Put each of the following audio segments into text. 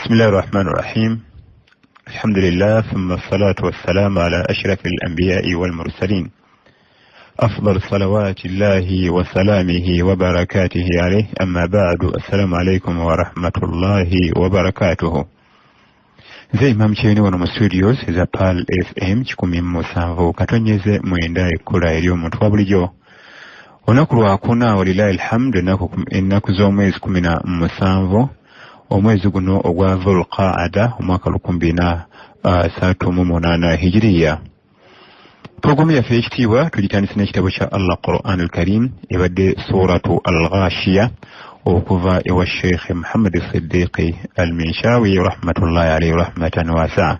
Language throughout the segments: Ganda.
Bismillahi rahmani rahim. Alhamdulillah, thumma salatu wassalamu ala ashrafi alambiyai walmursalin afdal salawati llahi wasalamihi wabarakatihi alayhi, amma badu. Assalamu alaikum warahmatullahi wabarakatuhu. Nze Imam Kyeyune wano mu studios eza Pearl FM 107.9, ekkula eri omuntu wa bulijjo. Olunaku lwakuna, walilahi alhamdu, ennaku z'omwezi 17, omwezi guno ogwa Dhulqaada, omwaka 1438 Hijiriya. Puroguramu yaffe ey'ekitiibwa tugitandise n'ekitabo kya Allah, Quran al Karim, ebadde Suratu Al Ghashiya okuva ewa Sheikh Muhammad Siddiqi Al Minshawi rahmatullahi alaihi rahmatan wasaa.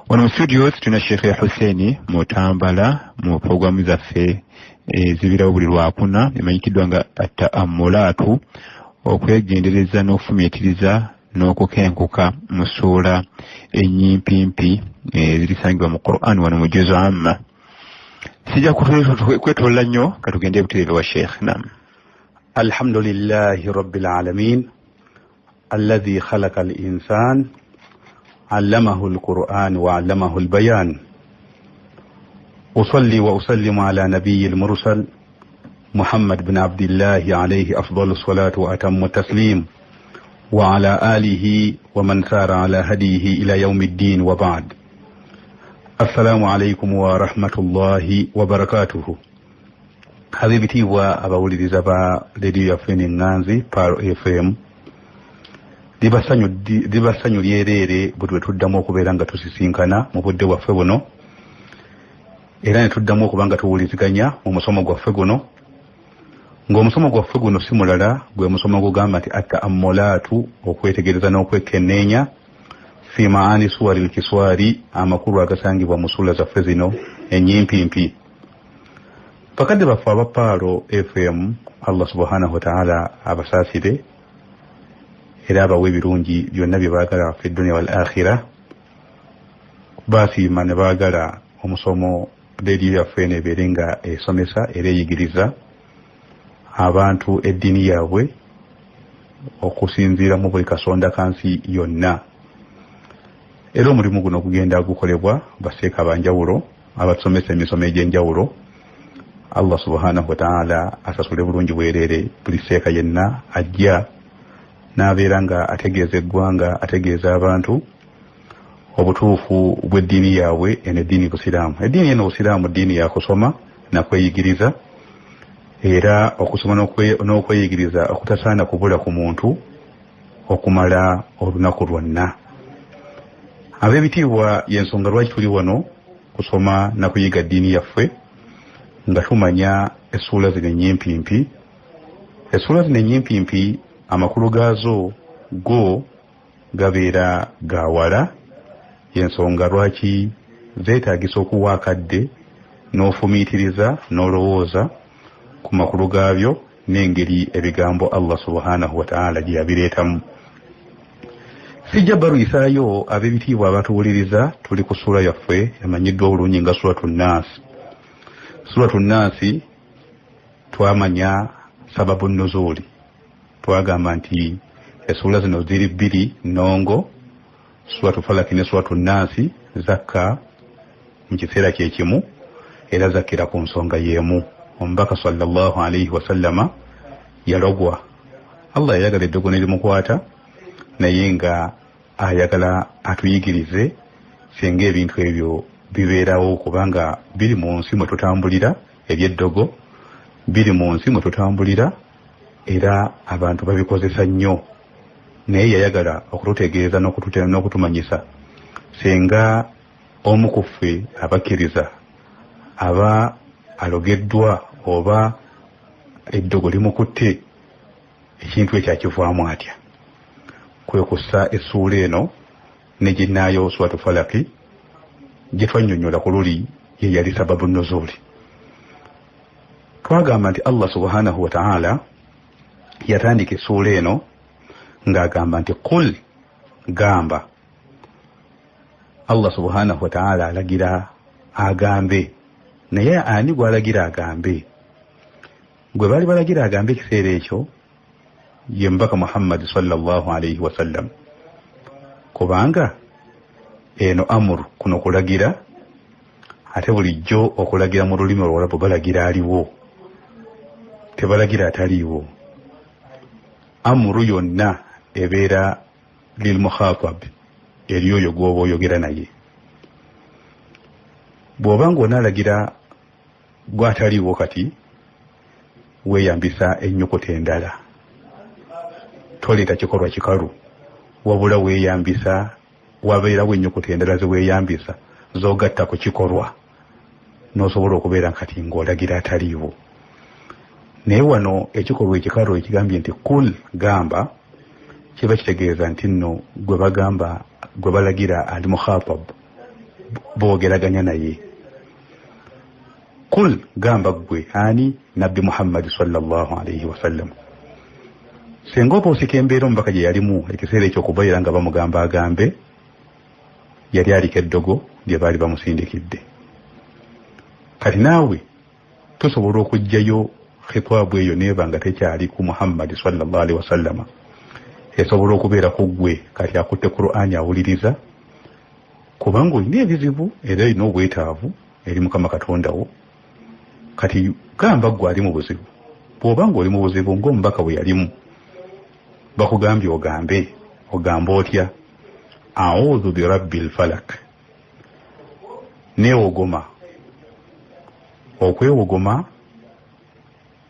Wano mu studios tulina Sheikh Hussein Mutambala mu puroguramu zaffe ezibirawo buli lwakuna emanyikiddwa nga Ataamulaatu, okwegendereza n'okufumiitiriza n'okukenkuka mu ssuula enyimpimpi ezirisangibwa mu Quran wano mu juzu amma. Sijja kwetolola nnyo, katugende butereeve wa Sheikh. Nam. Alhamdulillahi rabbil alamin alladhi khalaqa al-insan allamahu al-Quran wa allamahu al-bayan. Usalli wa usallimu ala nabiyyi al-mursal Muhammad bin Abdillahi alayhi afdalu salatu wa atammu taslim wa ala alihi wa man sara ala hadihi ila yaumi ddin, wa ba'd. Assalamu alaikum wa rahmatullahi wa barakatuhu. Ab'ebitiibwa abawuliriza ba rediyo yaffe neŋŋanzi Pearl FM, liba ssanyu lyereere bwe twe tuddamu okubeera nga tusisinkana mu budde bwaffe buno, era ne tuddamu okuba nga tuwuliziganya mu musomo gwaffe guno, ng'omusomo gwaffe guno si mulala gwe musomo gugamba nti Ataamulaatu, okwetegereza n'okwekenneenya, fi maani suwari lkiswari, amakulu agasangibwa mu suula zaffe zino enyimpimpi. Bakadde baffe aba Pearl FM, Allah subhanahu wataala abasaasire era abawe ebirungi byonna bye baagala fi dunia wal akhira. Basiima ne baagala omusomo rediyo yaffe eno ebeere nga esomesa era eyigiriza abantu eddiini yaabwe okusinziira mu buli kasonda kansi yonna. Era omulimu guno gugenda gukolebwa baseeka banjawulo abatusomesa emisomo egy'enjawulo. Allah subhanahu wataala asasule bulungi bwereere buli seeka yenna ajja n'abeera nga ategeeza eggwanga, ategeeza abantu obutuufu bw'eddiini yaabwe eno, eddiini busiraamu. Eddiini eno busiraamu ddiini yakusoma nakweyigiriza, era okusoma n'okweyigiriza okutasaana kubula ku muntu okumala olunaku lwonna. Ab'ebitiibwa, yensonga lwaki tuli wano kusoma nakuyiga ddiini yaffe nga tumanya essuula zino enyimpimpi. Essuula zino enyimpimpi amakulu gaazo go gabeera gawala, yensonga lwaki zeetagisa okuwa akadde n'ofumiitiriza n'olowooza ku makulu gaabyo n'engeri ebigambo Allah subhanahu wataala gye yabireetamu. Sijja balwisaayo, ab'ebitiibwa abatuwuliriza, tuli ku ssuula yaffe emanyiddwa obulungi nga Suratu Nnaasi. Suratu Nnaasi twamanya sababu nuzuuli. Twagamba nti essuula zino ziri bbiri nnongo, Suratu Falaki ne Suratu Nnaasi, zakka mu kiseera kyekimu era zakkira ku nsonga y'emu. Omubaka sallallahu alaihi wasallama yalogwa. Allah yayagala eddogo ne limukwata, naye nga ayagala atuyigirize singa ebintu ebyo bibeerawo, kubanga biri mu nsi mwe tutambulira. Ebyeddogo biri mu nsi mwe tutambulira era abantu babikozesa nnyo, naye yayagala okututegeeza n'okutumanyisa singa omu ku ffe abakkiriza aba alogeddwa oba eddogo limukutte, ekintu ekyo akivaamu atya. Kwe kussa essuula eno ne ginnaayo Suratu Falaki gye twannyonnyola ku luli ye yali sababu nuzuuli. Twagamba nti Allah subhanahu wataala yatandika essuula eno ng'agamba nti qul, gamba. Allah subhanahu wataala alagira agambe, naye ani gw'alagira agambe? Gwe baali balagira agambe ekiseera ekyo ye mubaka Muhammadi sallallahu alaihi wasallam. Kubanga eno amuru kuno kulagira, ate bulijjo okulagira mu lulimi Oluwarabu balagira aliwo, tebalagira ataliiwo. Amuru yonna ebeera lilmukhatab, eri oyo gw'oba oyogera naye. Bw'oba ng'onaalagira gw'ataliiwo kati weeyambisa ennyukuta endala, toleeta kikolwa kikalu, wabula weeyambisa, wabeerawo ennyukuta endala ze weeyambisa z'ogatta ku kikolwa n'osobola okubeera kati ng'olagira ataliiwo. Naye wano ekikolwa ekikalu ekigambye nti kul, gamba, kiba kitegeeza nti nno gwe bagamba, gwe balagira ali mukhatab, boogeraganya naye. Kul, gamba ggwe ani? Nabbi Muhammadi sallallahu alaihi wasallam. Singa oba osika embeera omubaka gye yalimu ekiseera ekyo okubeera nga bamugamba agambe, yali aliko eddogo lye baali bamusindikidde. Kati naawe tusobola okuggyayo khitaabu eyo neeba nga tekyali ku Muhammadi sallallahu alaihi wasallama, esobola okubeera ku ggwe kati akutte Qur'ani awuliriza, kubanga olina ebizibu era olina obwetaavu eri Mukama Katonda wo. Kati gamba ggwe ali mu buzibu, bw'oba ng'oli mu buzibu ng'omubaka bwe yalimu, bakugambye ogambe, ogambe otya? A'udhu bi rabbil falak, neewogoma. Okwewogoma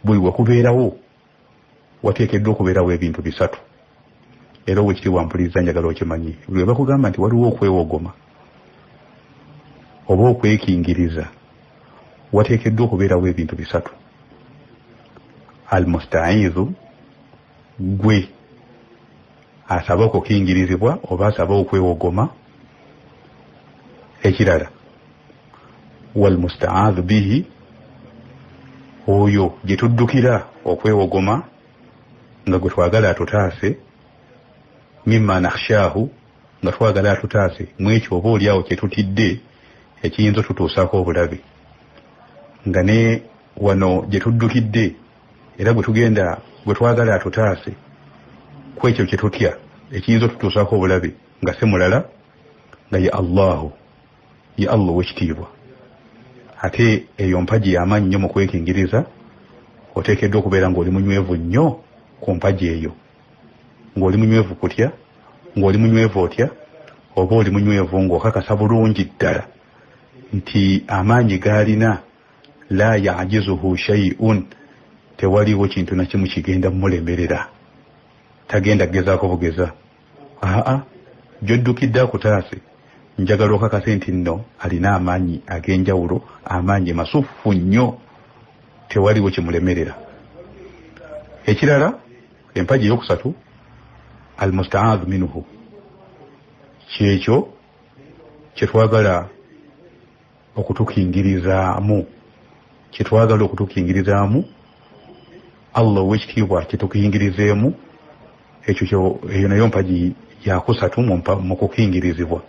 buli we kubeerawo wateekeddwa okubeerawo ebintu bisatu. Era owekitiibwa mpuliriza, njagala okimanyi, buli we bakugamba nti waliwo okwewogoma oba okwekingiriza, wateekeddwa okubeerawo ebintu bisatu. Al-musta'idhu, gwe asaba okukingirizibwa oba asaba okwewogoma. Ekirala wal-musta'adhu bihi, oyo gye tuddukira okwewogoma nga gwe twagala atutaase, mimma nakhshahu, nga twagala atutaase mu ekyo oba oliawo kye tutidde ekiyinza otutuusaako obulabe. Nga ne wano gye tuddukidde era gwe tugenda gwe twagala atutaase ku ekyo kye tutya ekiyinza otutuusaako obulabe, nga si mulala nga ye Allahu, ye Allah ow'ekitiibwa. Ate eyo mpagi y'amaanyi nnyo mu kwekingiriza, oteekeddwa okubeera ng'oli munywevu nnyo ku mpagi eyo. Ng'oli munywevu kutya, ng'oli munywevu otya, oba oli munywevu ng'okakasa bulungi ddala nti amaanyi g'alina la yajizuhu shay'un, tewaliwo kintu na kimu kigenda mumulemerera, tagenda kugezaako bugeza. Aa, gy'oddukidde akutaase, njagala okakase nti nno alina amaanyi ag'enjawulo, amaanyi masufu nnyo, tewaliwo kimulemerera. Ekirala empagi eyokusatu al-musta'adhu minhu, kyekyo kyetwagala okutukingirizaamu, kyetwagala okutukingirizaamu Allah ow'ekitiibwa kyetukingirizeemu, ekyo eyo nayo mpagi yakusatu mu kukingirizibwa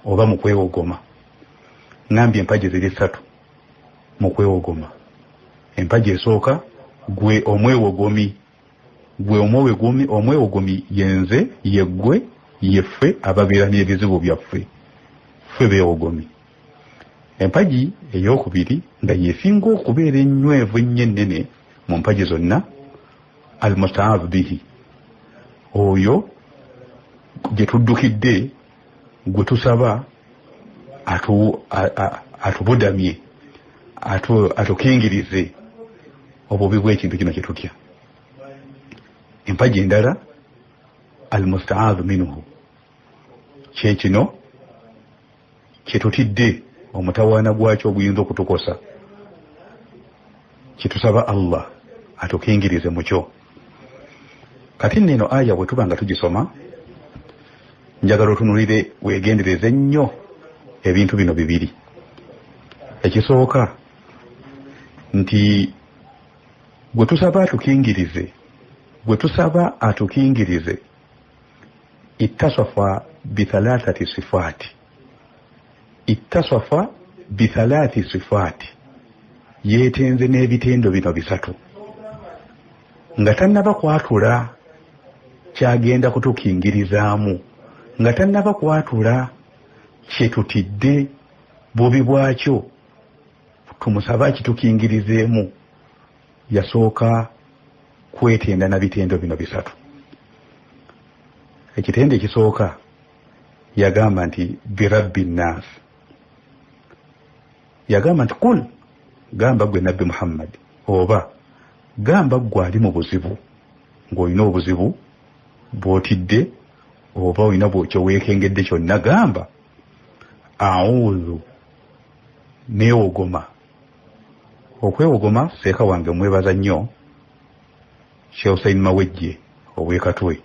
oba mu kwewogoma. Ngambye empagi ziri ssatu mu kwewogoma. Empagi esooka, gwe omwewogomi, gwe omwewogomi, omwewogomi yenze, yeggwe, yeffe ababeera n'ebizibu byaffe, ffe beewogomi. Empagi eyokubiri nga yesinga okubeera ennywevu ennyo ennene mu mpagi zonna, al-musta'adhu bihi, oyo gye tuddukidde, gwe tusaba atubudamye, atukingirize obubi bw'ekintu kino kye tutya. Empagi endala al-musta'adhu minhu, kye kino kye tutidde omutawaana gwakyo oguyinza okutukosa, kye tusaba Allah atukingirize mu kyo. Kati nno eno aya bwe tuba nga tugisoma, njagala otunulire weegendereze nnyo ebintu bino bibiri. Ekisooka nti gwe tusaba atukingirize, gwe tusaba atukingirize ittasafa bithalathati sifaati, ittasafa bithalathi sifaati, yeetenze n'ebitendo bino bisatu nga tannaba kwatula kyagenda kutukingirizaamu, Nga tannaba kwatula kyetutidde bubi bwakyo, tumusabe akitukingirizeemu, yasooka kwetenda na bitendo bino bisatu. Ekitendo ekisooka yagamba nti birabbi nnaasi, yagamba nti kul, gamba gwe Nabbi Muhammad, oba gamba gwe ali mu buzibu, ng'olina obuzibu bw'otidde oba olina kyeweekengedde kyonna, gamba a'udhu, neewogoma. Okwewogoma, seeka wange mwebaza nnyo Sheikh Hussein Mawejje ow'e Katwe,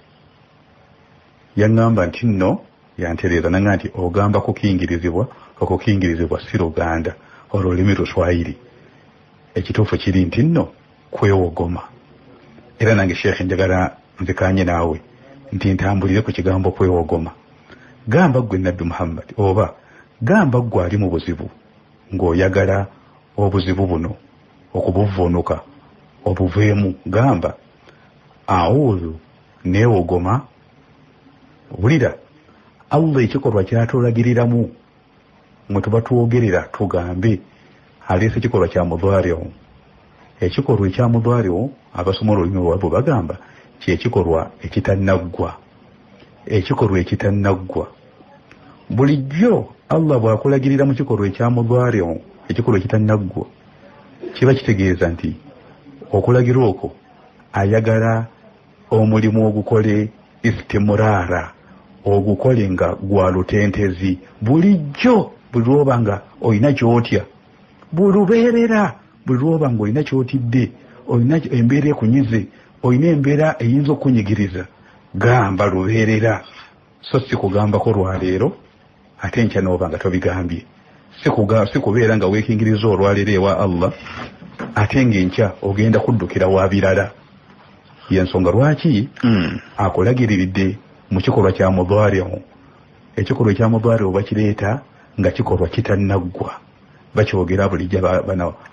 yaŋŋamba nti nno yantereeza naŋŋamba nti ogamba kukingirizibwa, okukingirizibwa si Luganda, olwo olulimi Luswayiri. Ekituufu kiri nti nno kwewogoma. Era nange Sheikh njagala nzikanye naawe nti ntambulire ku kigambo kwewogoma. Gamba ggwe Nabbi Muhammad, oba gamba ggwe ali mu buzibu ng'oyagala obuzibu buno okubuvvuunuka obuveemu, gamba a'udhu, neewogoma. Wulira Allah ekikolwa kyatulagiriramu mwe tuba twogerera, tugambe aleese ekikolwa kya mudhari'u. Ekikolwa ekya mudhari'u, abasoma olulimi olwabwe bagamba kyekikolwa ekitannaggwa, ekikolwa ekitannaggwa. Bulijjo Allah bw'akulagirira mu kikolwa ekya mudhari'u, ekikolwa ekitannaggwa, kiba kitegeeza nti okulagira okwo ayagala omulimu ogukole istimurara, ogukole nga gwa lutentezi bulijjo. Buli lwoba nga olina kyotya, bulubeerera, buli lwoba nga olina kyotidde, olina embeera ekunyize, olina embeera eyinza okukunyigiriza, gamba lubeerera. So si kugambako lwaleero ate enkya n'oba nga tobigambye, si kubeera nga weekingiriza olwaleero ewa Allah ate ng'enkya ogenda kuddukira wa birala. Yensonga lwaki akulagiriridde mu kikolwa kya mudhari'u. Ekikolwa ekya mudhari'u bakireeta nga kikolwa kitannaggwa, bakyogera bulijjo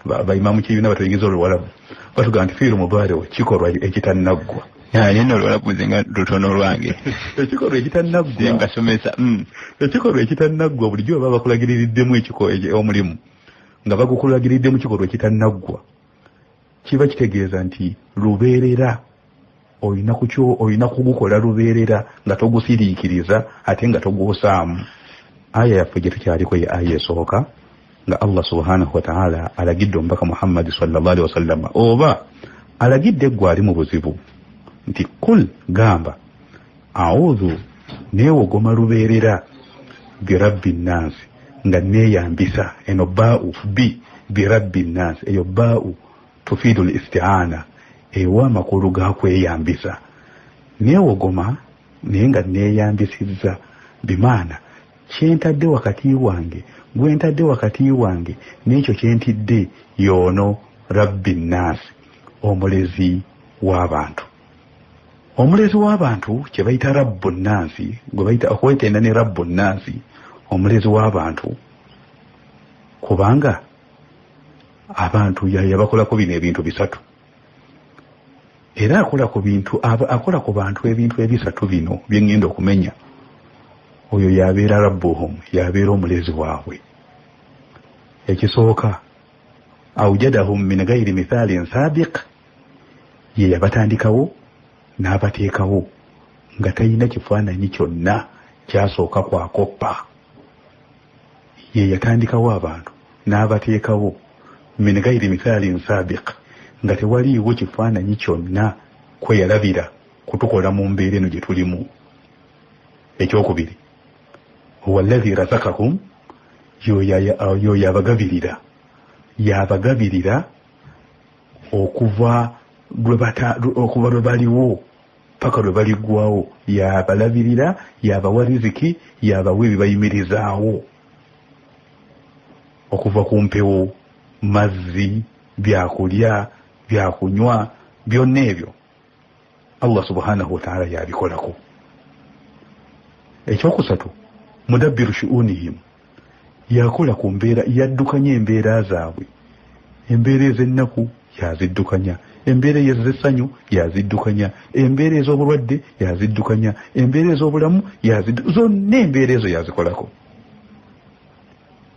baimamu kibiina batuyingiza Oluwalabu, batugamba nti fiiru mudhari'u kikolwa ekitannaggwa. Naye nno Oluwalabu nze nga lutono lwange. Ekikolwa ekitannaggwa, ngasomesa. Ekikolwa ekitannaggwa bulijjo baba bakulagiririddemu omulimu nga bagukulagiridde mu kikolwa ekitannaggwa, kiba kitegeeza nti lubeerera olina kugukola lubeerera nga togusiriikiriza ate nga togwosaamu. Aya yaffe gye tukyaliko ye aya esooka nga Allah subhanahu wa ta'ala alagidde omubaka Muhammadi sallallahu alaihi wasallam, oba alagidde ggwe ali mu buzibu nti kul, gamba a'udhu, neewogoma lubeerera, birabbi nnansi, nga neeyambisa eno baa'u bi birabbi nnansi, eyo baa'u tufiidu l isti'aana, ewa amakulu ga kweyambisa. Neewogoma naye nga neeyambisizza, bimaana kyentadde wakati wange, gwentadde wakati wange n'ekyo kyentidde y'ono rabbi nnansi, omulezi w'abantu. Omulezi w'abantu kye bayita rabbu nnansi, gwe bayita okwetenda ne rabbu nnansi, omulezi w'abantu, kubanga abantu yabakolako bino ebintu bisatu. Era akola ku bintu, akola ku bantu ebintu ebisatu bino bye ŋŋenda okumenya. Oyo yabeera rabbuhum, yabeera omulezi waabwe. Ekisooka, awjadahum min ghairi mithalin sabiq, ye yabatandikawo n'abateekawo nga talina kifaananyi kyonna kyasooka kwakoppa. Ye yatandikawo abantu n'abateekawo min ghairi mithalin sabiq, nga tewaliiwo kifaananyi kyonna kwe yalabira kutukola mu mbeera eno gye tulimu. Ekyokubiri, huwa alladhi razakakum, yoyo yabagabirira, yabagabirira okuva lwe baliwo paka lwe baliggwawo, yabalabirira, yabawa riziki, yabawa ebibayimirizaawo okuva ku mpewo, mazzi, byakulya, byakunywa, byonna ebyo Allah subhanahu wa ta'ala yabikolako. Ekyokusatu, mudabbiru shu'unihim, yakola ku mbeera, yaddukanya embeera zaabwe, embeera ez'ennaku yaziddukanya, embeera ez'essanyu yaziddukanya, embeera ez'obulwadde yaziddukanya, embeera ez'obulamu zonna embeera ezo yazikolako.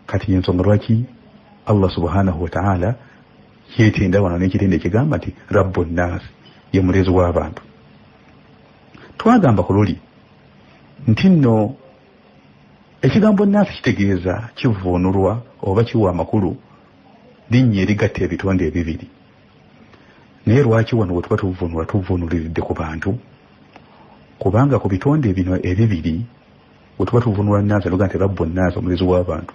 Kati ensonga lwaki Allah subhanahu wataala yeetenda wano n'ekitendo ekigamba nti rabbu nnaasi, ye mulezi w'abantu. Twagamba ku luli nti nno ekigambo nnaasi kitegeeza kivuunulwa oba kiwa amakulu linnya erigatta ebitonde ebibiri. Naye lwaki wano we tuba tuvuunula tuvuunuliridde ku bantu? Kubanga ku bitonde bino ebibiri we tuba tuvuunula nnaasi tuga nti rabbu nnaasi, omulezi w'abantu,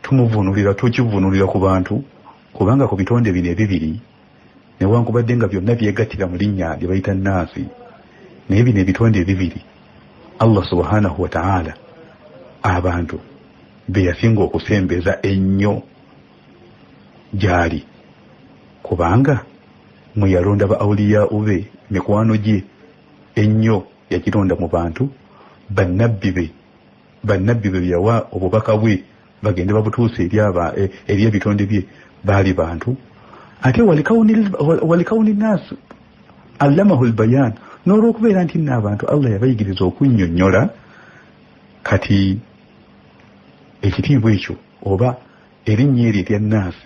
tumuvuunulira tukivuunulira ku bantu kubanga ku bitonde bino ebibiri newankubadde nga byonna byegattira mu linnya lye bayita nnaasi, naye bino ebitonde ebibiri Allah subhanahu wataala abantu be yasinga okusembeza ennyo gy'ali, kubanga mwe yalonda ba awuliyau be, mikwano gye ennyo yagironda mu bantu, bannabbi be yawa obubaka bwe bagende babutuuse eri ebitonde bye baali bantu. Ate walikawuni nnaasi allamahu lbayan, n'olwokubeera nti nno abantu Allah yabayigiriza okunnyonnyola. Kati ekitiibwa ekyo oba erinnya eryo erya nnaasi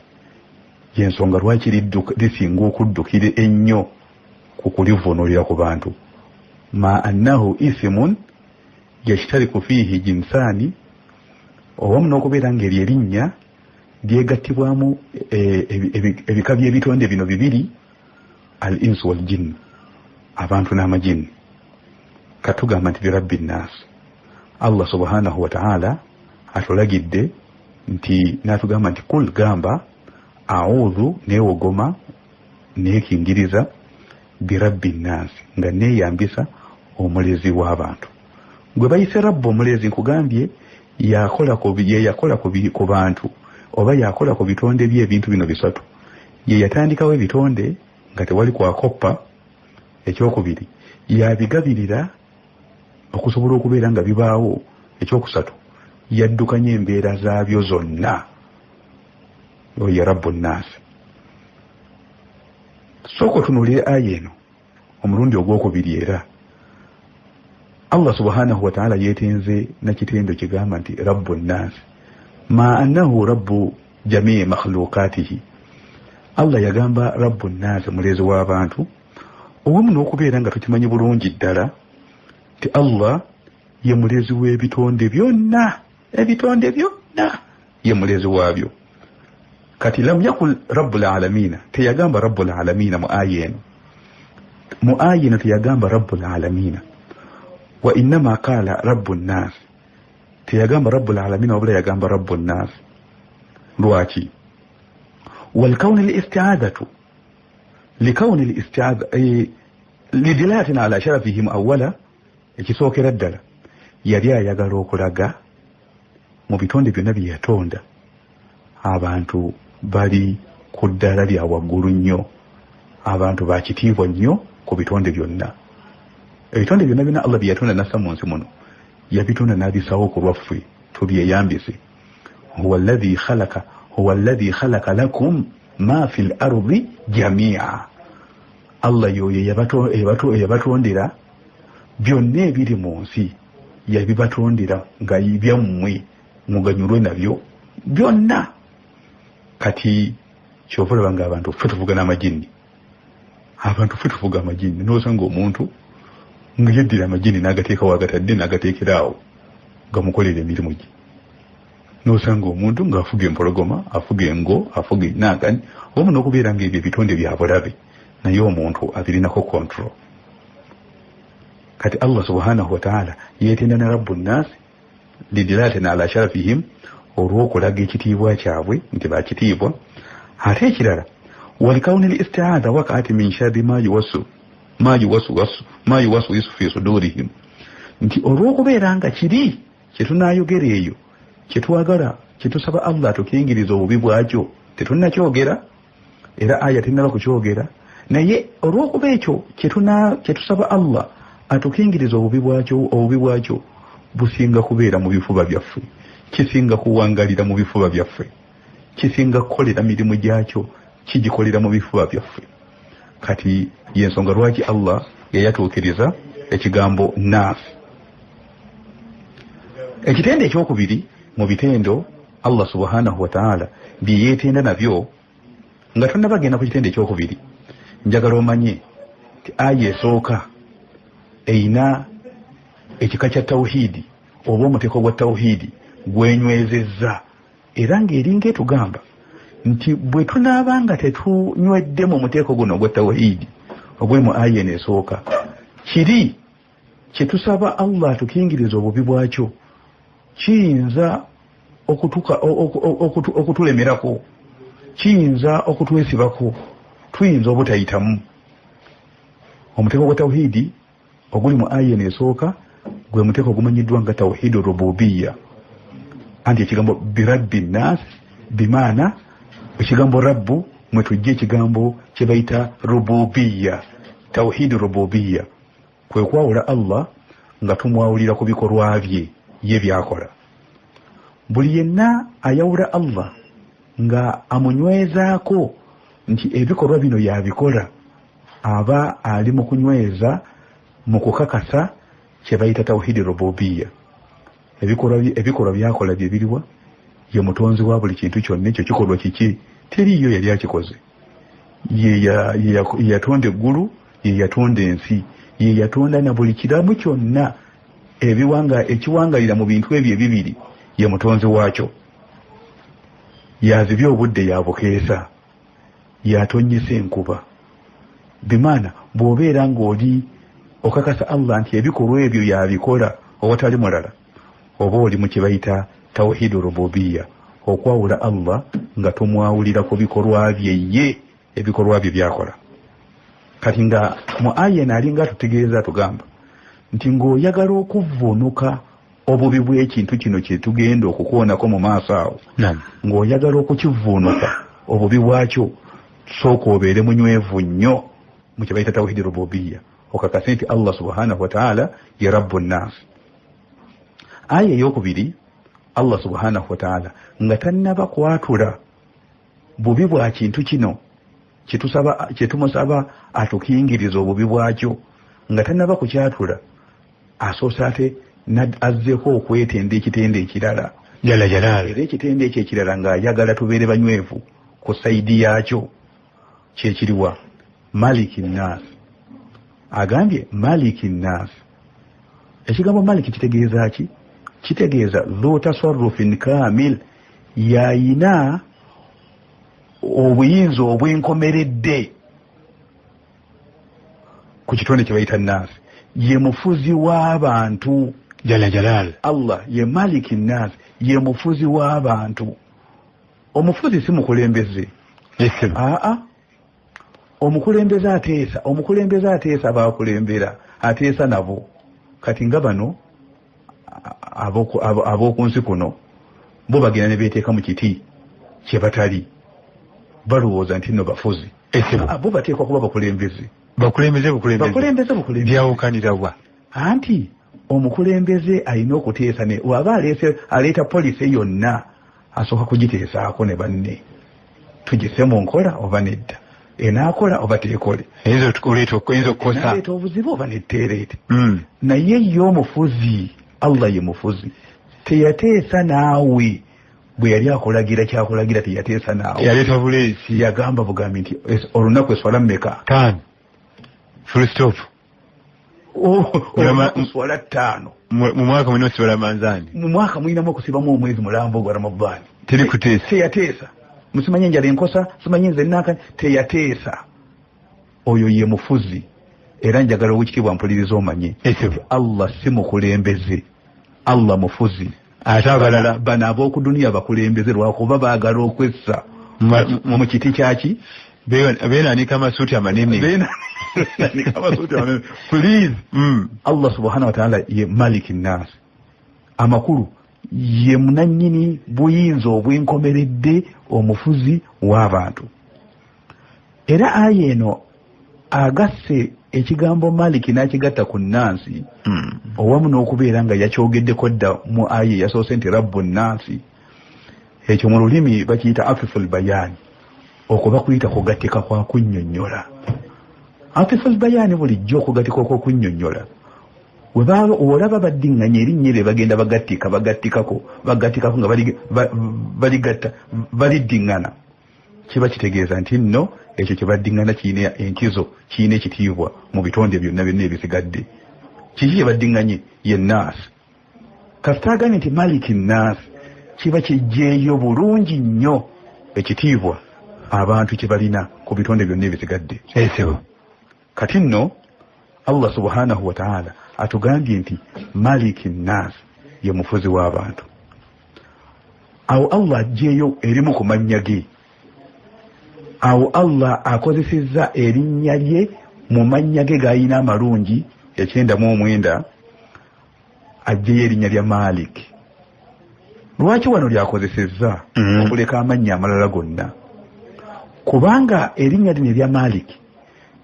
y'ensonga lwaki lisinga okuddukira ennyo ku kulivuunulira ku bantu. Ma annahu isimun yashtariku fiihi jinsaani, owamu n'okubeera ng'eryo erinnya lyegattibwamu ebika by'ebitonde bino bibiri, al insu wal jinn, abantu n'amajinni. Katugamba nti birabbi nnaasi, Allah subhanahu wataala atulagidde nti n'atugamba nti kul, gamba, audhu, neewogoma, neekingiriza, birabbi nnaasi, nga neeyambisa omulezi w'abantu. Gwe bayise rabbu, omulezi, nkugambye yakola ku bantu oba yakola ku bitonde bye ebintu bino bisatu. Ye yatandikawo ebitonde nga tewali kwakoppa. Ekyokubiri, yabigabirira okusobola okubeera nga bibaawo. Ekyokusatu, yaddukanya embeera zaabyo zonna. Oyo rabbu nnaasi. Sooka otunuulire aya eno omulundi ogwokubiri. Era Allah subhanahu wataala yeetenze nakitendo kigamba nti rabbu nnaasi, ma annahu rabbu jamii makhluqatihi. Allah yagamba rabbu nnaasi, mulezi w'abantu, owamu n'okubeera nga tukimanyi bulungi ddala nti Allah ye mulezi w'ebitonde byonna, ebitonde byonna ye mulezi waabyo. Kati lam yakul rabbul alamina, teyagamba rabbul alamina mu aya eno, mu aya eno teyagamba rabbul alamina, wa innama qala rabbu nnaasi, teyagamba rabbul alamina wabula yagamba rabbu nnaasi. Lwaki? Walkawuni listiadhatu likawuni listiadha lidilatin ala sharafihim awala, ekisookera ddala yali ayagala okulaga mu bitonde byonna bye yatonda abantu bali ku ddaala lya waggulu nnyo, abantu bakitiibwa nnyo ku bitonde byonna. Ebitonde byonna byonna Allah bye yatonda n'assa mu nsi muno yabitonda n'abisawo ku lwaffe tubyeyambise. Huwa alladhi khalaqa lakum ma fi l-ardi jamia, Allah y'oyo eyabatondera byonna ebiri mu nsi, yabibatondera nga byammwe muganyulwe nabyo byonna. Kati kyova olaba nga abantu ffe tuvuga n'amajinni, abantu ffe tuvuga amajinni. N'osanga omuntu nga yeddira amajinni n'agateekawo agatadde n'agateekeraawo gamukolera emirimu gye. N'osanga omuntu ng'afuga empologoma, afuga engo, afuga ennankani, owamu n'okubeera ng'ebyo ebitonde bya bulabe, naye omuntu abirinako control. Kati Allah subhanahu wataala yeetenda na rabbu nnaasi lidilatin ala sharafihim, olw'okulaga ekitiibwa kyabwe nti bakitiibwa. Ate ekirala, walikawuni listiadha wakaati min sharri ma yuwaswisu fi sudurihim, nti olw'okubeera nga kiri kyetunaayogera eyo kyetwagala kyetusaba Allah atukingiriza obubi bwakyo tetunnakyogera, era aya tennaba kukyogera, naye olw'okuba ekyo kyetusaba Allah atukingiriza obubi bwakyo businga kubeera mu bifuba byaffe, kisinga kuwangalira mu bifuba byaffe, kisinga kukolera mirimu gyakyo, Kigikolera mu bifuba byaffe. Kati yensonga lwaki Allah yayatuukiriza ekigambo nas. Ekitendo ekyokubiri mu bitendo Allah subhanahu wa ta'ala bye yeetenda nabyo, nga tonnabagenda ku kitendo ekyokubiri, njagala omanye nti aya esooka eyina ekika kya tawhidi oba omuteeko gwa tawhidi gwenywezezza, era ng'eringa etugamba nti bwe tunaaba nga tetunywedde mu muteeko guno ogwa tawhidi oguli mu aya eno esooka, kiri kye tusaba Allah atukingiriza obubi bwakyo kiyinza okutulemerako, kiyinza okutwesibako, tuyinza obutayitamu. Omuteeko gwa tawhidi oguli mu aya eno esooka gwe muteeko ogumanyiddwa nga tawhidi rububiya, anti ekigambo birabbi nnas bimaana ekigambo rabbu mwe tujja ekigambo kye bayita rububiya. Tawhidi rububiya kwe kwawula Allah nga tumwawulira ku bikolwa bye ye byakola. Buli yenna ayawula Allah nga amunywezaako nti ebikolwa bino yabikola, aba ali mu kunyweza mu kukakasa kye bayita tawhidi rububiya. Ebikolwa byakola bye biriwa? Ye mutonzi wa buli kintu kyonna, ekyo kikolwa kiki? Teriiyo yali akikoze. Ye yatonda eggulu, ye yatonda ensi, ye yatonda na buli kiramu kyonna ekiwangalira mu bintu ebyo ebibiri, ye mutonzi waakyo. Yazibye obudde, yabukeesa, yatonyesa enkuba. Bimaana bw'obeera ng'oli okakasa Allah nti ebikolwa ebyo yabikola owatali mulala, oba oli mu kye bayita tawhidu rububiya, okwawula Allah nga tumwawulira ku bikolwa bye ye, ebikolwa bye byakola. Kati nga mu aya eno alinga atutegeeza, atugamba nti ng'oyagala okuvvuunuka obubi bw'ekintu kino kye tugenda okukoonako mu maaso awo, ng'oyagala okukivvuunuka obubi bwakyo, sooka obeere munywevu nnyo mu kye bayita tawhidi rububiya, okakase nti Allah subhanahu wa ta'ala ye rabbu nnaasi. Aya eyokubiri, Allah subhanahu wa ta'ala nga tannaba kwatula bubi bwa kintu kino kye tumusaba atukingiriza obubi bwakyo, nga tannaba kukyatula, asoose ate azzeeko okwetenda ekitendo ekirala. Jalla jalal. Era ekitendo ekyo ekirala ng'ayagala tubeere banywevu ku sayidi yaakyo, kyekiriwa? Maliki nnaasi. Agambye maliki nnaasi. Ekigambo maliki kitegeeza ki? Kitegeeza dhu tasarrufin kamil, yayina obuyinza obwenkomeredde ku kitonde kye bayita nnaasi. Ye mufuzi w'abantu. Jalla jalal. Allah ye maliki nnaasi, ye mufuzi w'abantu. Omufuzi si mukulembeze. Aa, omukulembeze ateesa, omukulembeze ateesa bakulembera, ateesa nabo. Kati nga bano ab'oku nsi kuno bo bagenda ne beeteeka mu kiti kye batali, balowooza nti nno bafuzi. Bo bateekwa kuba bakulembeze. Bakulembeze bukulembeze. Byawukanira wa? Anti omukulembeze alina okuteesa ne waba aleeta poliisi yonna asooka kugiteesaako ne banne, tugise mu nkola oba nedda, enaakola oba teekole, eyinza obuzibu oba netteereete. Naye ye omufuzi, Allah ye mufuzi, teyateesa naawe bwe yali akulagira kyakulagira, teyateesa naawe, yaleeta buleesi, yagamba bugambi nti olunaku eswala mmeka? 5. Full stop. Olunaku swala 5. Mu mwaka mulina okusiba Ramadhaani. Mu mwaka mulinamu okusibamu omwezi mulambo gwa Ramadhaani. Teri kuteesa. Teyateesa. Musimanyi enjala enkosa, simanyi nze nnanka, teyateesa. Oyo ye mufuzi. Era njagala owekitiibwa mpuliriza omanye Allah si mukulembeze, Allah mufuzi. Ate abalala bano ab'oku duniya bakulembeze lwakuba baagala okwessa mu kiti kyaki, beenaanika amasuuti amanene. Please. Allah subhanahu wa ta'ala ye maliki nnaasi. Amakulu ye munannyini buyinza obwenkomeredde, omufuzi w'abantu. Era aya eno agasse ekigambo maliki n'akigatta ku nnansi, owamu n'okubeera nga yakyogeddeko dda mu aya eyasoose nti rabbu nnansi. Ekyo mu lulimi bakiyita afiful bayaani, Okwo bakuyita kugattika kwa kunnyonnyola. Atiful bayaani bulijjo okugattika okw'okunnyonnyola. Olaba baddiŋŋanya erinnya eryo bagenda bagattika bagattikako bagattikako nga baligatta baliddiŋŋana, kiba kitegeeza nti nno ekyo kye baddiŋŋana kirina enkizo, kirina ekitiibwa mu bitonde byonna byonna ebisigadde. Kiki kye baddiŋŋanye? Ye naasi. Kasita agambye nti maliki naasi, kiba kiggyeeyo bulungi nnyo ekitiibwa abantu kye balina ku bitonde byonna ebisigadde. Kati nno Allah subhanahu wa ta'ala atugambye nti maliki naasi ye mufuzi w'abantu. Awo Allah aggyeeyo erimu ku mannya ge. Awo Allah akozesezza erinnya lye mu mannya ge g'alina amalungi 99, aggyeyo erinnya lya Malik. Lwaki wano lyakozesezza okuleka amannya amalala gonna? Kubanga erinnya lino erya Malik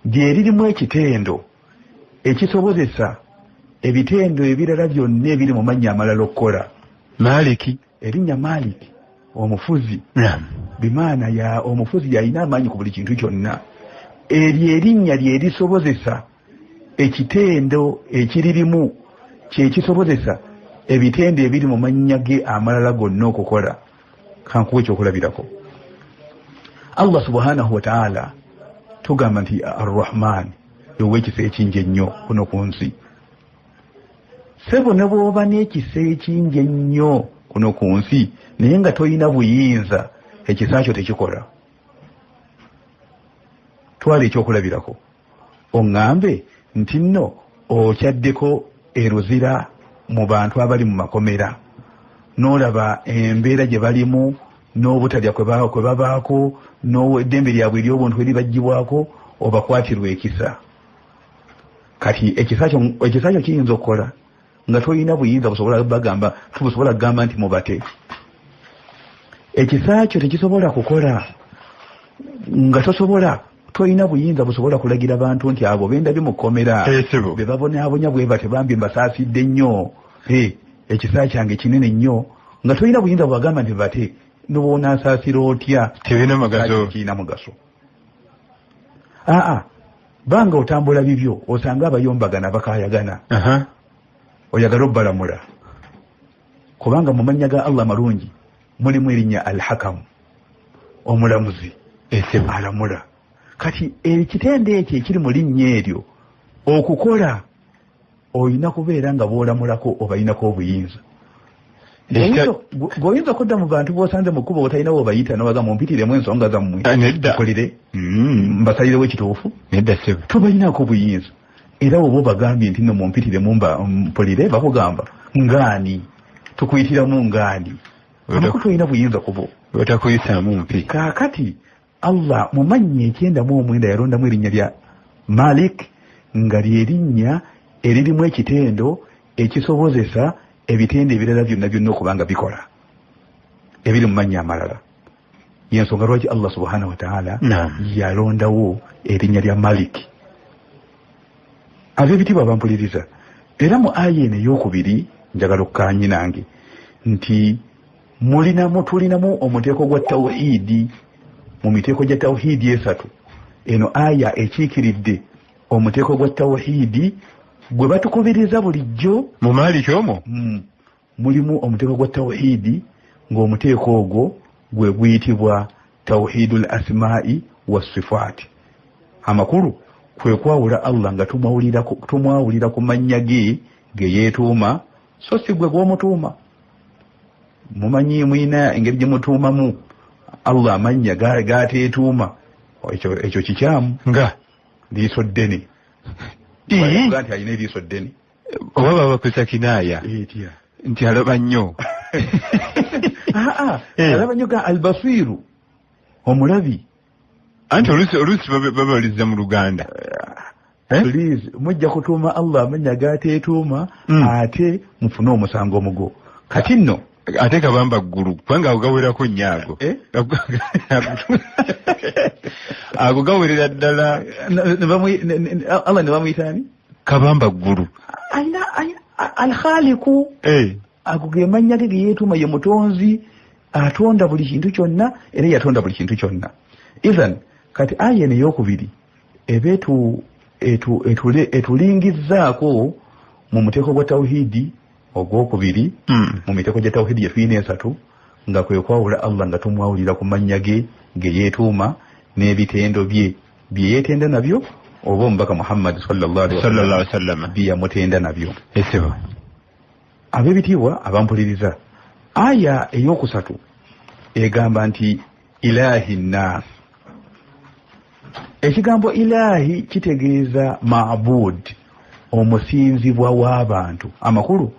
lye lirimu ekitendo ekisobozesa ebitendo ebirala byonna ebiri mu mannya amalala okukola. Maliki, erinnya Malik, omufuzi, bimaana ya omufuzi yalina amaanyi ku buli kintu kyonna. Eryo erinnya lye lisobozesa ekitendo ekiririmu, kyekisobozesa ebitendo ebiri mu mannya ge amalala gonna okukola. Kankuwa ekyokulabirako. Allah subhanahu wa ta'ala tugamba nti Ar-Rahman, ow'ekisa ekingi ennyo kuno ku nsi. Ssebo ne bw'oba n'ekisa ekingi ennyo kuno ku nsi naye nga tolina buyinza, ekisa kyo tekikola. Twala ekyokulabirako, oŋŋambe nti nno okyaddeko eruzira mu bantu abali mu makomera, n'olaba embeera gye balimu n'obutalya kwe babaako n'eddembe lyabwe ery'obuntu eribaggyibwako, obakwatirwa ekisa. Kati ekisa kyo kiyinza okukola nga tolina buyinza busobola bagamba, tubusobola kugamba nti mubate. Ekisa kyo tekisobola kukola nga tosobola, tolina buyinza busobola kulagira bantu nti abo bendabye mu kkomera be babonaabonya bwe bate bambi mbasaasidde nnyo, ekisa kyange kinene nnyo, nga tolina buyinza bwagamba nti bate, nobwonaasaasira otya tebirina mugaso, kirina mugaso. Aa, banga otambula bibyo osanga abayombagana bakaayagana, oyagala obbalamula, kubanga mu mannya ga Allah malungi mulimu erinnya Al-Hakamu, omulamuzi alamula. Kati ekitendo ekyo ekiri mu linnya eryo okukola olina kubeera nga bw'olamulako obalinako obuyinza. Gweoyinza okudda mu bantu b'osanze mu kkubo otalina w'obayita n'obagamba mumpitiremu ensonga zammwe nkolere mbasalirewo ekituufu? Tubalinaako obuyinza. Era oba obagambye nti nno mumpitiremu mpulire, bakugamba ngaani, tukuyitiramu ngaani, amakulu tolina buyinza kubo, otakuyisaamu mpi. Kaakati Allah mu mannya 99 yalondamu erinnya lya Malik nga ly'erinnya eririmu ekitendo ekisobozesa ebitendo ebirala byonna byonna okuba nga bikola ebiri mu mannya amalala. Yensonga lwaki Allah subhanahu wa ta'ala yalondawo erinnya lya Malik. Ab'ebitiibwa bampuliriza, era mu aya eno ey'okubiri njagala okukkaanye nange nti tulinamu omuteeko gwa tawhidi. Mu miteeko gya tawhidi esatu eno aya ekiikiridde omuteeko gwa tawhidi gwe batukubiriza bulijjo mu Maliki omwo. Mulimu omuteeko gwa tawhidi ng'omuteeko ogwo gwe guyitibwa tawhidul asma'i was sifaati. Amakulu kwe kwawula Allah nga tumwawulira ku mannya ge ge yeetuuma, so si gwe gw'omutuuma. Mumanyi mwina engeri gye mutuumamu Allah amannya g'ateetuuma, ekyo kikyamu. Nga liiso ddene, nti alina eriiso ddene, oba babakozesa kinaaya nti alaba nnyo. Alaba nnyo ga Albasiiru, omulabi. Anti oluusi babaliza mu Luganda. Please, mujja kutuuma Allah amannya g'ateetuuma ate mufune omusango omugo. Kati nno ate kabamba ggulu, kubanga ago gawerako nnyo ago. Ago gawerera ddala. Allah ne bamuyita ani? Kabamba ggulu. Al-Khaliqu. Ago ge mannya ge ge yeetuuma, ye mutonzi atonda buli kintu kyonna, era yatonda buli kintu kyonna. Ithan kati aya eno eyokubiri eba etulingizzaako mu muteeko gwa tawhidi ogwokubiri, mu miteeko gya tawhidi gye tulina esatu, nga kwe kwawula Allah nga tumwawulira ku mannya ge ge yeetuuma n'ebitendo bye bye yeetenda nabyo, oba omubaka Muhammad sallallahu alaihi wasallam bye yamutenda nabyo. Ab'ebitiibwa abampuliriza, aya eyokusatu egamba nti ilahi nnas. Ekigambo ilahi kitegeeza ma'bud, omusinzibwa w'abantu, amakulu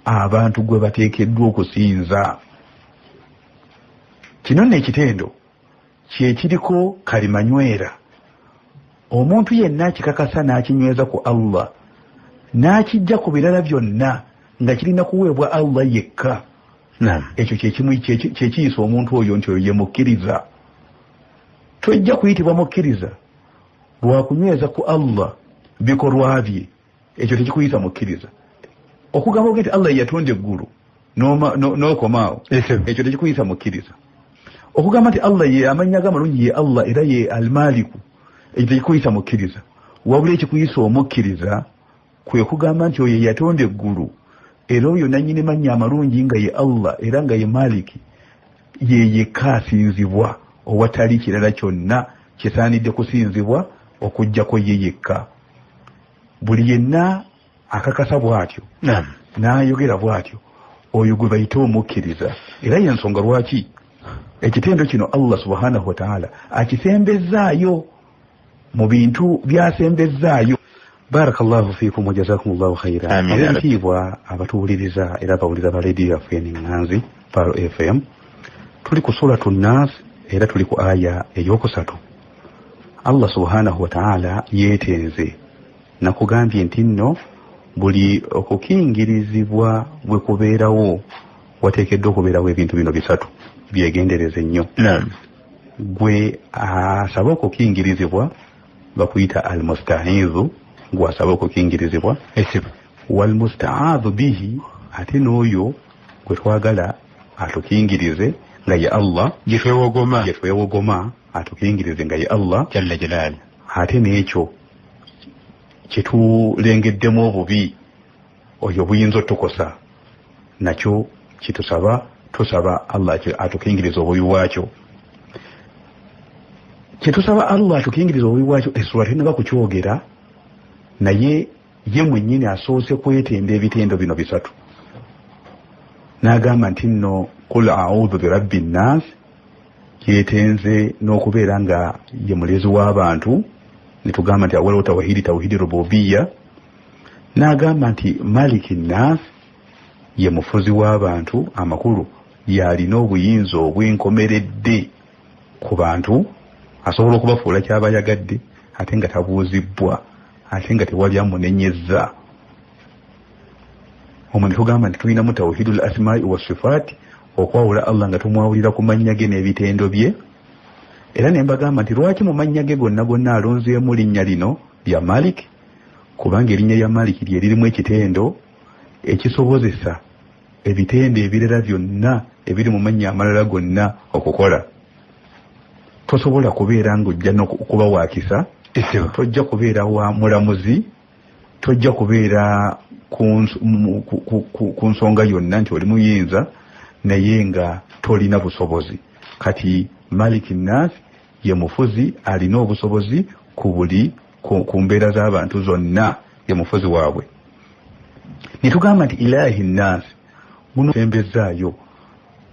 abantu gwe bateekeddwa okusinza. Kino nno ekitendo kyekiriko kalimanywera, omuntu yenna akikakasa n'akinyweza ku Allah n'akijja ku birala byonna nga kirina kuweebwa Allah yekka. Ekyo kyekiyisa omuntu oyo nti oyo ye mukkiriza. Tojja kuyitibwa mukkiriza lwakunyweza ku Allah bikolwa bye, ekyo tekikuyita mukkiriza. Okugamba nti Allah yatonda eggulu n'okomaawo, ekyo tekikuyita mukkiriza. Okugamba nti Allah ye amannya ge amalungi ye Allah era ye Almaliku, ekyo tekikuyita mukkiriza. Wabula ekikuyisa omukkiriza kwe kugamba nti oyo yatonda eggulu era oyo nannyini mannya amalungi nga ye Allah era nga ye Maliki, ye yekka asinzibwa owatali kirala kyonna kisaanidde kusinzibwa okuggyako ye yekka. Buli yenna akakasa bw'atyo n'ayogera bw'atyo, oyo gwe bayita omukkiriza. Era y'ensonga lwaki ekitendo kino Allah subhanahu wa ta'ala akisembezzaayo mu bintu by'asembezzaayo. Barakallahu fiikum wa jazakumullahu khaira. Ab'ebitiibwa abatuwuliriza era abawuliriza ba leediyo yaffe eno Pearl FM, tuli ku suratu Nnas era tuli ku aya eyokusatu. Allah subhanahu wa ta'ala yeetenze nakugambye nti nno buli okukingirizibwa bwe kubeerawo wateekeddwa okubeerawo ebintu bino bisatu, byegendereze nnyo. Gwe asaba okukingirizibwa bakuyita almustaidhu, gwe asaba okukingirizibwa. Walmustaadhu bihi, ate n'oyo gwe twagala atukingirize nga ye Allah, gye twewogoma atukingirize nga ye Allah jalla jalali. Ate n'ekyo kyetulengeddemu obubi oyo buyinza otukosa nakyo kitusaba, tusaba Allah atukingirize obubi bwakyo. Kyetusaba Allah atukingirize obubi bwakyo, essula tennaba kukyogera, naye ye mwennyini asoose kwetenda ebitendo bino bisatu n'agamba nti nno qul a'udhu birabbi nnas, yeetenze n'okubeera nga ye mulezi w'abantu, ne tugamba nti awaliwo tawhidi, tawhidi rububiya. N'agamba nti maliki nnas, ye mufuzi w'abantu, amakulu y'alina obuyinza obwenkomeredde ku bantu, asobola okubafuula ky'aba ayagadde ate nga tabuuzibbwa, ate nga tewali amunenyezza. Omwo ne tugamba nti tulinamu tawhidul asmaai wa sifaati, okwawula Allah nga tumwawulira ku mannya ge n'ebitendo bye. Era ne mbagamba nti lwaki mu mannya ge gonna gonna alonzeemu linnya lino lya Malik? Kubanga erinnya lya Malik lye lirimu ekitendo ekisobozesa ebitendo ebirala byonna ebiri mu mannya amalala gonna okukola. Tosobola kubeera ng'ojja kuba wa kisa, tojja kubeera wa mulamuzi, tojja kubeera ku nsonga yonna nti oli muyinza naye nga tolina busobozi. Kati Maliki Nnas ye mufuzi alina obusobozi ku buli ku mbeera z'abantu zonna, ye mufuzi waabwe. Ne tugamba nti ilahi nnas, guno sembezzaayo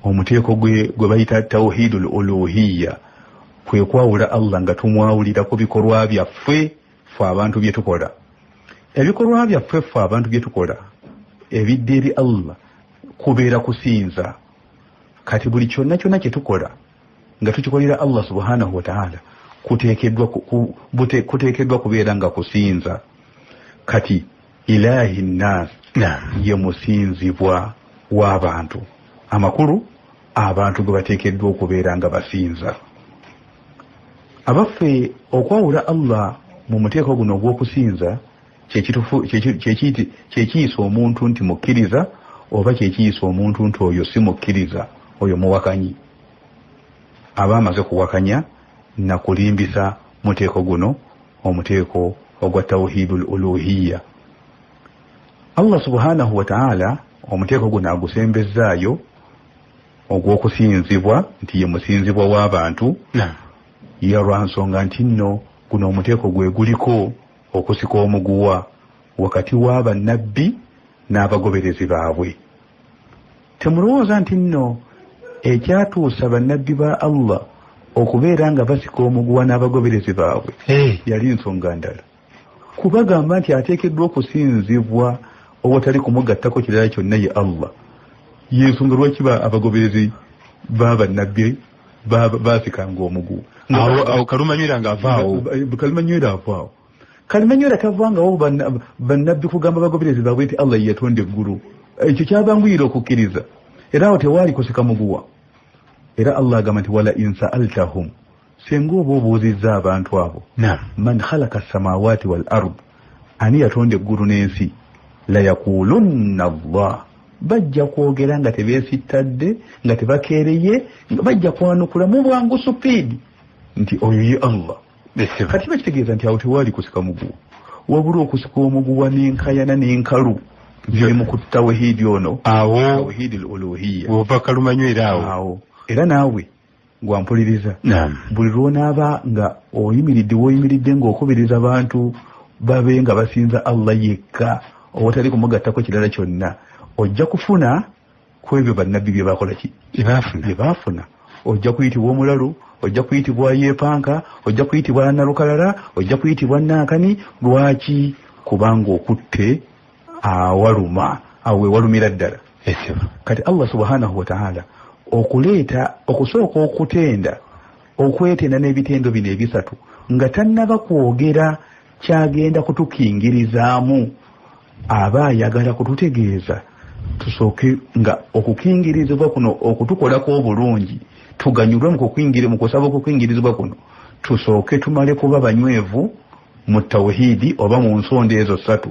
omuteeko gwe bayita tawhidul uluhiyya, kwe kwawula Allah nga tumwawulira ku bikolwa byaffe ffe abantu bye tukola. Ebikolwa byaffe ffe abantu bye tukola ebidda eri Allah kubeera kusinza. Kati buli kyonna kyonna kye tukola nga tukikolera Allah subhanahu wa ta'ala kuteekeddwa kubeera nga kusinza. Kati ilahi nnas ye musinzibwa w'abantu, amakulu abantu gwe bateekeddwa okubeera nga basinza. Abaffe okwawula Allah mu muteeko guno ogw'okusinza kyekiyisa omuntu nti mukkiriza, oba kyekiyisa omuntu nti oyo si mukkiriza, oyo muwakanyi. Aba amaze kuwakanya na kulimbisa muteeko guno, omuteeko ogwa tawhidul uluhiya. Allah subhanahu wa ta'ala omuteeko guno agusembezzaayo ogw'okusinzibwa nti ye musinzibwa w'abantu, ya lwa nsonga nti nno guno omuteeko gwe guliko okusika omuguwa wakati w'abannabbi n'abagoberezi baabwe. Temulowooza nti nno ekyatuusa bannabbi ba Allah okubeera nga basika omuguwa n'abagoberezi baabwe yali nsonga ndala, kubagamba nti ateekeddwa okusinzibwa owatali kumugattako kirala kyonna ye Allah. Yensonga lwaki abagoberezi b'abannabbi basikanga omuguwa. Awo Kalumanywera ng'avaawo. Kalumanywera avaawo. Kalumanywera tavangawo bannabbi kugamba abagoberezi baabwe nti Allah ye yatonda eggulu. Ekyo kyabanguyira okukkiriza, era awo tewaali kusika muguwa. Era Allah agamba nti wala in sa'altahum, singa oba obuuzizza abantu abo, man khalaqa as-samawati wal ard, ani yatonda eggulu n'ensi, la yaqulunna Allah, bajja kwogera nga tebeesittadde, nga tebakeereye, nga bajja kwanukula mu bwangu supiidi nti oyo ye Allah. Kati bakitegeeza nti awo tewaali kusika muguwa, wabula okusika omuguwa n'enkayana n'enkalu biri mu tawhidi ono, awo tawhidi al-uluhiyya. Ova Kalumanywera awo. Awo era naawe gwampuliriza, buli lw'onaaba nga oyimiridde w'oyimiridde ng'okubiriza abantu babe nga basinza Allah yekka owatali kumugattako kirala kyonna, ojja kufuna ku ebyo bannabbi bye bakola ki? Bye baafuna. Ojja kuyitibwa omulalu, ojja kuyitibwa yeepanka, ojja kuyitibwa nalukalala, ojja kuyitibwa nankani. Lwaki? Kubanga okutte awaluma, awo we walumira ddala. Kati Allah subhanahu wa ta'ala okuleeta okusooka okutenda, okwetenda n'ebitendo bino ebisatu nga tannaba kwogera kyagenda kutukingirizaamu, aba ayagala kututegeeza tusooke nga okukingirizibwa kuno okutukolako obulungi, tuganyulwe mu kukwingira, mu kusaba okukingirizibwa kuno, tusooke tumale kuba banywevu mu tawhidi oba mu nsonda ezo ssatu.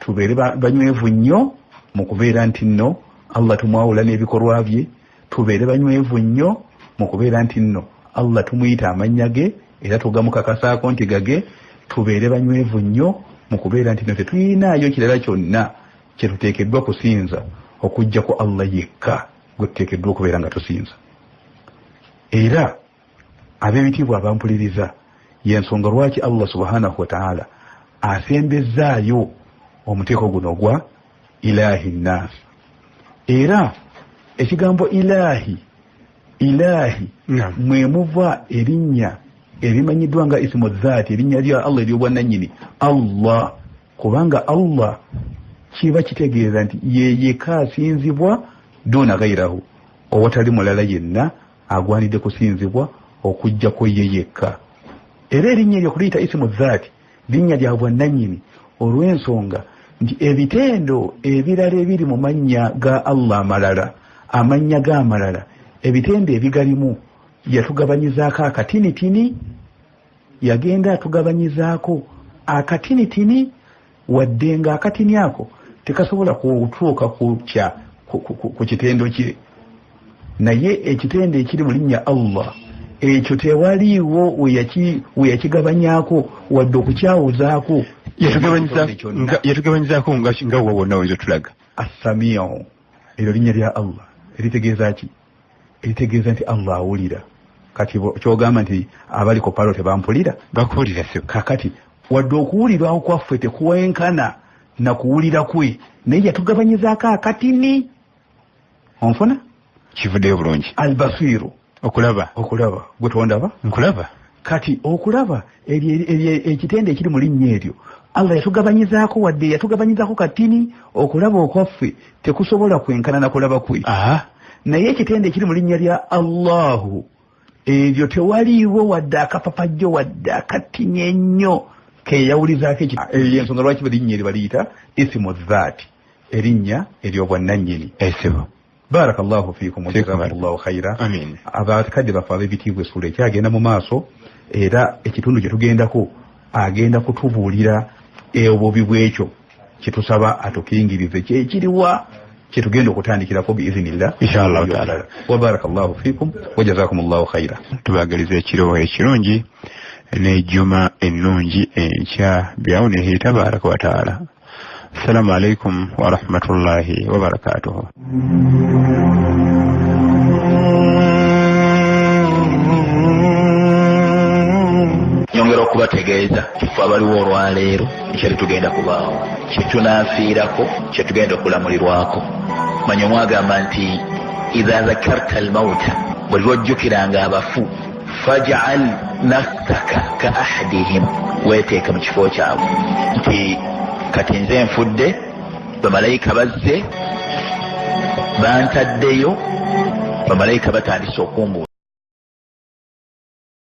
Tubeere banywevu nnyo mu kubeera nti nno Allah tumwawula n'ebikolwa bye, tubeere banywevu nnyo mu kubeera nti nno Allah tumuyita amannya ge era tugamukakasaako nti gage, tubeere banywevu nnyo mu kubeera nti nno tetuyinaayo kirala kyonna kye tuteekeddwa kusinza okuggyako Allah yekka gwe tuteekeddwa okubeera nga tusinza. Era ab'ebitiibwa abampuliriza, y'ensonga lwaki Allah subhanahu wa ta'ala asembezzaayo omuteeko guno ogwa ilahi nnas. Era ekigambo ilahi, ilahi mwe muva erinnya erimanyiddwa nga isimu dhaati, erinnya lya Allah ery'obwannannyini Allah, kubanga Allah kiba kitegeeza nti ye yekka asinzibwa duna ghairahu, owatali mulala yenna agwanidde kusinzibwa okuggyako ye yekka. Era erinnya eryo kuliyita isimu dhaati, linnya lya bwannannyini, olw'ensonga nti ebitendo ebirala ebiri mu mannya ga Allah amalala, amannya g'amalala, ebitendo ebigalimu yatugabanyizaako akatinitini, yagenda atugabanyizaako akatinitini, wadde nga akatini ako tekasobola kutuuka ku kitendo kye, naye ekitendo ekiri mu linnya Allah ekyo tewaliiwo we yakigabanyaako wadde okukyawuzaako. Yatugabanyizaako nga wo wonna oyinza otulaga. Assamiu, eryo linnya lya Allah eritegeeza ki? Eritegeeza nti Allah awulira. Kati kyogamba nti abali ku palo tebampulira? Bakuwulira sebo. Kakati wadde okuwulira okwaffe tekuwenkana na kuwulira kwe, naye yatugabanyizaako akatini. Onfuna? Kivuddeyo bulungi. Albasiru, okulaba. Okulaba gwe tondaba? Nkulaba. Kati okulaba ekitendo ekiri mu linnya eryo Allah yatugabanyizaako, wadde yatugabanyizaako katini, okulaba okwaffe tekusobola kwenkana na kulaba kwe. Naye ekitendo ekiri mu linnya lya Allahu eryo tewaliiwo wadde akapapajjo wadde akatini ennyo keyawulizaako. Eyo ensonga lwaki erinnya eryo baliyita isimu dhaati, erinnya ery'obwannannyini. Barakallahu fiikum wa jazakumullahu khaira. Amin. Abakadde baffe ab'ebitiibwa, essuula ekyagenda mu maaso, era ekitundu kye tugendako agenda kutubuulira obubi bw'ekyo kyetusaba atukingirize, kyekiriwa Kyetugenda okutandikirako biizinillah inshallah taala. Wa barakallahu fikum wa jazakumullahu khaira. Tubagaliza ekiro ekirungi n'ejjuma ennungi enkya biaunihi tabaraka wa taala. Assalamu alaikum warahmatullahi wabarakatuhu. Nyongera okubategeeza kifo abaliwo olwaleero ekyali tugenda kubaawo kyetunaafiirako kyetugenda okulamulirwako. Manya omwagamba nti idha dhakarta almauta, buli lwojjukiranga abafu, fajal nafsaka ka ahadihim, weeteeke mu kifo kyabwe nti kati nze nfudde, bamalayika bazze bantaddeyo, bamalayika batandise okumbuuza.